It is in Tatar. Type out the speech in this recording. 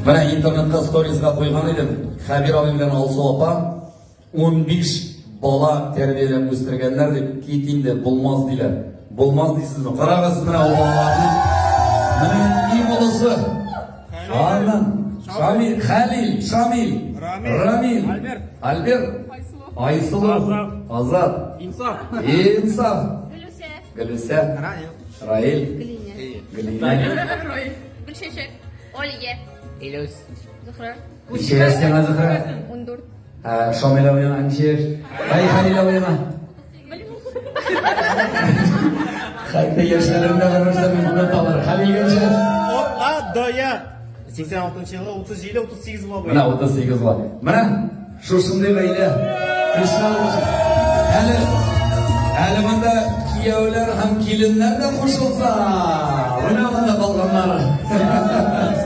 Менә интернетка сторизга куйган идем. Хәбир абый белән Алсу апа 15 бала тәрбияләп үстергәннәр дип, кит инде, булмас диләр. Булмас дисезме? Карагыз менә ул балаларны. Менә иң олысы. Аннан Шамил, Хәлил, Шамил, Рамил, Альберт, Альберт, Айсылу, Азат, Инсаф, Инсаф, Гөлүсә. Гөлүсә, Раил, Раил, Глиня. Глина. Гөлчәчәк. Олья. Илүс. Зөһрә. Ничә яшь сиңа, Зөһрә? 14. Ә, Шамил абыеңа ничә яшь? Әй, Хәлил абыеңа. Хәтта яшьләрендә бер нәрсә оныталар. Хәлилгә ничә яшь? От А до Я. 86 елгы 37 38 була бу. Менә 38 була. Менә шушындый гаилә. Кришна Әле әле монда кияүләр һәм киленнәр дә кушылса, менә монда калганнар.